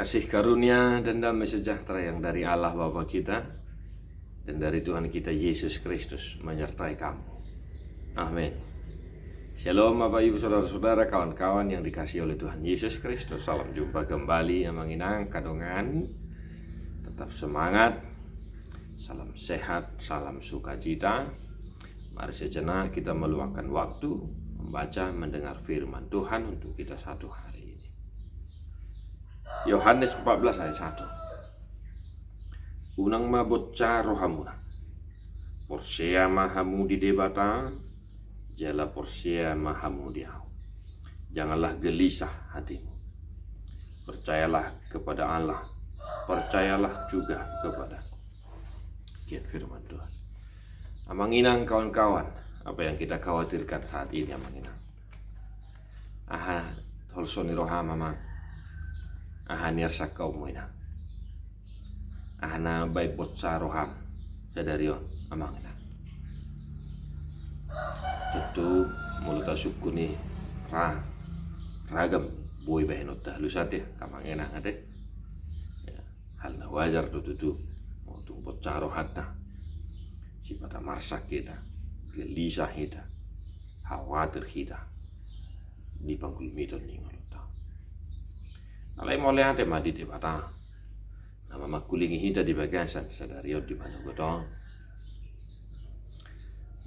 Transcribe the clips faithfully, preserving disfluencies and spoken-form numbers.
Kasih karunia dan damai sejahtera yang dari Allah Bapa kita dan dari Tuhan kita Yesus Kristus menyertai kamu. Amin. Shalom Bapak Ibu, saudara-saudara, kawan-kawan yang dikasihi oleh Tuhan Yesus Kristus. Salam jumpa kembali Amang Inang, angka dongan. Tetap semangat. Salam sehat, salam sukacita. Mari sejenak kita meluangkan waktu membaca, mendengar firman Tuhan untuk kita satu hari ini. Yohanes empat belas ayat satu. Unang ma bonca rohamuna. Porsea ma hamu di Debata, jala porsea ma hamu di Ahu. Janganlah gelisah hatimu. Percayalah kepada Allah, percayalah juga kepadaku. Sekian firman Tuhan. Amang Inang, kawan-kawan, apa yang kita khawatirkan saat ini, Amang Inang? Aha holso ni roham, Amang? Aha niarsangkaonmu, Inang? Aha na baen bonca roham sadari on, Amang Inang? Tontu molo tasungkun i ra, ragam boi bahenonta, alusan te, Amang Inang, ate. Ya, hal na wajar do tutu molo tung bonca rohanta. Sipata marsak hita, gelisah hita, khawatir hita di panggulmiton ni ngolunta. Alai mauliate ma di Debata na mamangkulingi hita di bagasan sadari on, di manogot on.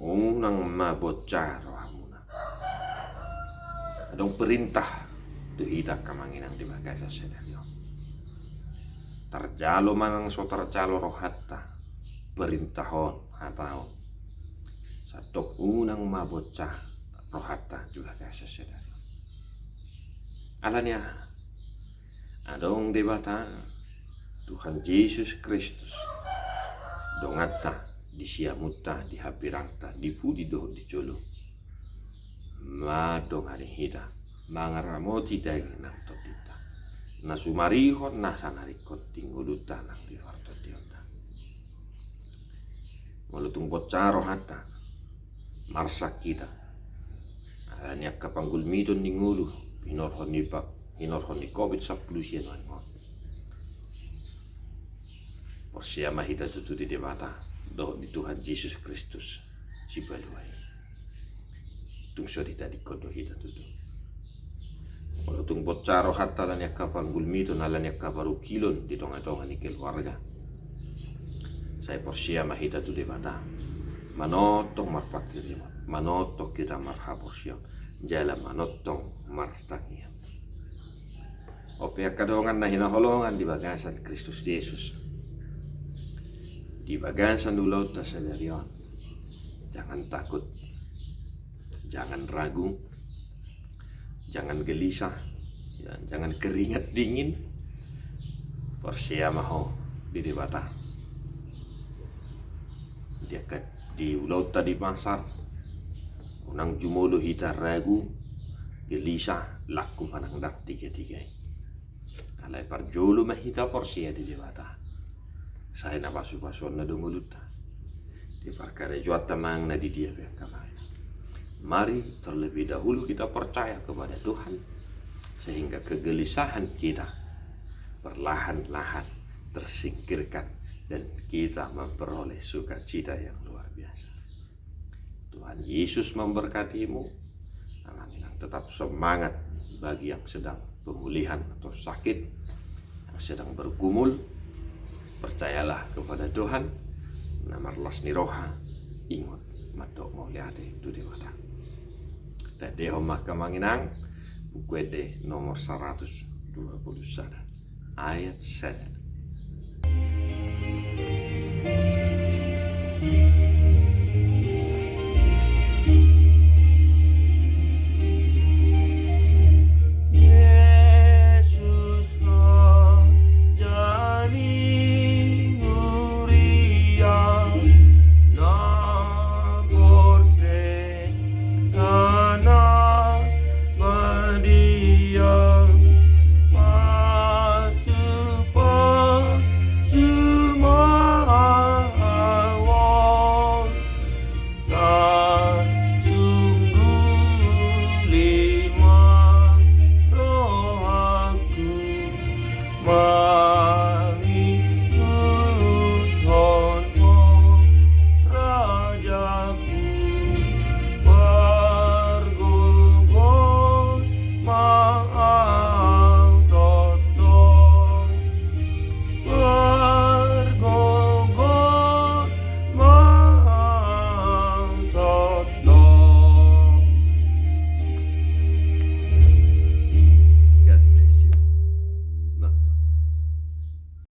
Unang ma bonca rohamuna. Adong perintah tu hita, Amang Inang, di bagasan sadari on. Tarjalo manang so tarjalo rohanta, perintah on, hata on, santong unang ma bonca rohanta di bagasan sadari on. Alani aha? Adong Debata, Tuhan Jesus Kristus, donganta, di siamunta, di hambirangta, di pudi dohot di jolo, mandongani hita, mangaramoti daging nang tondinta, na sumarihon nasa na ringkot di ngolunta nang di partondionta. Molo tung bonca rohanta, marsak hita alani angka panggulmiton ni ngolu, hinorhon ni pa-, hinorhon ni covid sampulu sia nuaeng on, porsea ma hita tutu di Debata dohot di Tuhan Jesus Kristus Sipalua i. Tung so ditadingkon do hita tutu. Molo tung bonca rohanta alani angka panggulmiton, alani angka parungkilon di tongatonga ni keluarga, sai porsea ma hita tu Debata, manongtong marpanghirimon, manongtong hita marhaporseaon, jala manongtong martangiang. On pe angka dongan na hinaholongan di bagasan Kristus Jesus, di bagasan ulaonta sadari on, jangan takut, jangan ragu, jangan gelisah, ya, jangan keringat dingin. Porsea ma ho di Debata. Di angka, di ulaonta di pasar, unang jumolo hita ragu, gelisah, langku manang ndang tigatiga i. Alai parjolo ma hita porsea di Debata, sai na pasupasuonna do ngolunta. Di parkarejoanta manang na di dia pe, angka amang. Mari terlebih dahulu kita percaya kepada Tuhan, sehingga kegelisahan kita perlahan-lahan tersingkirkan dan kita memperoleh sukacita yang luar biasa. Tuhan Yesus memberkatimu. Amang Inang, tetap semangat. Bagi yang sedang pemulihan atau sakit, yang sedang bergumul, percayalah kepada Tuhan. Na marlas ni roha, ingot mandok mauliate tu Debata. Taendehon ma, angka amang Inang, Buku Ende nomor saratus dua puluh sada, ayat sada.